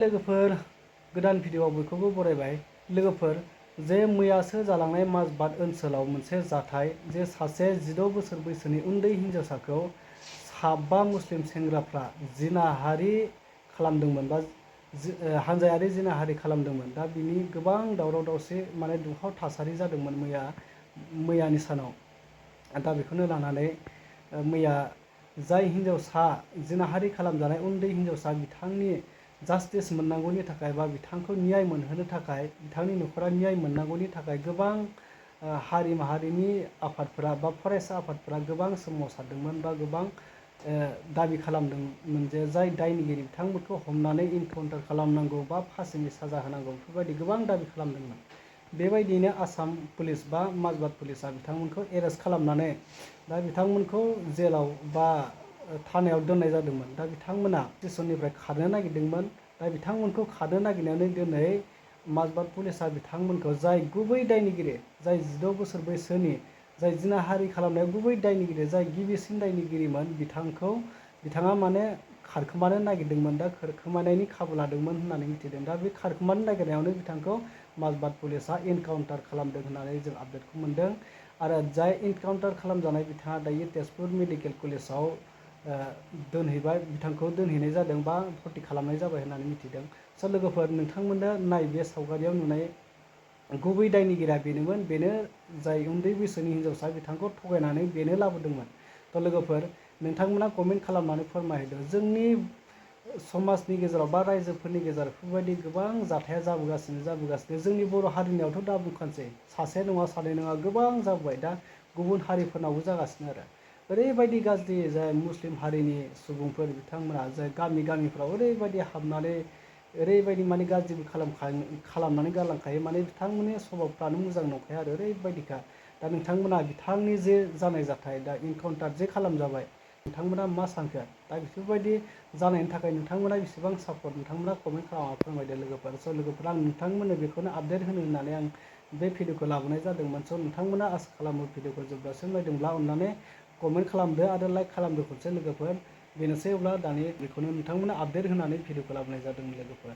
लोगोफोर गोदान भिडिअआव बयखौबो बरायबाय। लोगोफोर जे मैयासो जालांनाय माजबाद ओनसोलाव मोनसे जाथाय जे सासे 16 बोसोर बैसोनि उन्दै हिन्जावसाखौ साबा मुस्लिम सेंग्राफ्रा जिनाहारि खालामदोंमोन बा हानजायारि जिनाहारि खालामदोंमोन। दा बिनि गोबां दावराव दावसि माने दुंहाव थासारि जादोंमोन मैयानि सानाव। दा बेखौनो लानानै मैया जाय हिन्जावसा जिनाहारि खालामजानाय उन्दै हिन्जावसा बिथांनि जास्टिस मोननांगौनि थाखाय बा बिथांखौ न्याय मोनहोनो थाखाय बिथांनि न'खरा न्याय मोननांगौनि थाखाय गोबां हारि माहारिनि आफादफोरा बा फरायसा आफादफोरा गोबां सोमावसारदोंमोन बा गोबां दाबि खालामदोंमोन जे जाय दायनिगिरि बिथांमोनखौ हमनानै इनकाउन्टार खालामनांगौ बा फासिनि साजा होनांगौ बेफोरबायदि गोबां दाबि खालामदोंमोन। बेबायदियैनो आसाम पुलिस बा माजबाद पुलिसा बिथांमोनखौ एरेस्ट खालामनानै दा बिथांमोनखौ जेलाव बा थानायाव दोननाय जादोंमोन। दा बिथांमोना स्टेसननिफ्राय खारनो नागिरदोंमोन। दा बिथांमोनखौ खारनो नागिरनानै दिनै माजबाद पुलिसा बिथांमोनखौ जाय गुबै दायनिगिरि जाय 16 बोसोर बैसोनि जाय जिनाहारि खालामनायाव गुबै दायनिगिरि जाय गिबिसिन दायनिगिरिमोन बिथाङा माने खारखोमानो नागिरदोंमोन। दा खारखोमानायनि खाबु लादोंमोन होननानै मिथिदों। दा बे खारखोमानो नागिरनायावनो बिथांखौ माजबाद पुलिसा इनकाउन्टार खालामदों होननानै जों आपडेटखौ मोनदों। आरो जाय इनकाउन्टार खालामजानाय बिथाङा दायो तेजपुर मेडिकेल कलेजाव दोनहैबाय, बिथांखौ दोनहैनाय जादों बा भर्ति खालामनाय जाबाय होननानै मिथिदों। स' लोगोफोर नोंथांमोना नाय बे सावगारियाव नुनाय गुबै दायनिगिरिया बेनोमोन, बेनो जाय उन्दै बैसोनि हिन्जावसा बिथांखौ थगायनानै बेनो लाबोदोंमोन। थ' लोगोफोर नोंथांमोना कमेन्ट खालामनानै फोरमायहरदो जोंनि समाजनि गेजेराव बा रायजोफोरनि गेजेराव बेफोरबायदि गोबां जाथाया जाबोगासिनो जोंनि बर' हारिनियावथ' दा बुंखानोसै सासे नङा सानै नङा गोबां जाबोबाय। दा गुबुन हारिफोरनावबो जागासिनो आरो ओरैबायदि गाज्रि जाय मुस्लिम हारिनि सुबुंफोर बिथांमोना जाय गामिफ्राव ओरैबायदि हाबनानै ओरैबायदि माने गाज्रिबो खालामनानै गालांखायो। माने बिथांमोननि स्वभाबफ्रानो मोजां नंखाया आरो ओरैबायदिखा। दा नोंथांमोना बिथांनि जे जानाय जाथाय दा इनकाउन्टार जे खालामजाबाय नोंथांमोना मा सानखो? दा बेफोरबायदि जानायनि थाखाय नोंथांमोना बेसेबां सापर्ट नोंथांमोना कमेन्ट खालामना फोरमायदो लोगोफोर। स' लोगोफोर आं नोंथांमोननो बेखौनो आपडेट होनो होननानै आं बे भिडिअखौ लाबोनाय जादोंमोन। स' नोंथांमोना आसा खालामो भिडिअखौ जोबजासिम नायदोंब्ला अननानै कमेन्ट खालामदो आरो लाइक खालामदो खनसे लोगोफोर। बेनोसै अब्ला दानि बेखौनो नोंथांमोना आपडेट होनानै भिडिअखौ लाबोनाय जादों लोगोफोर।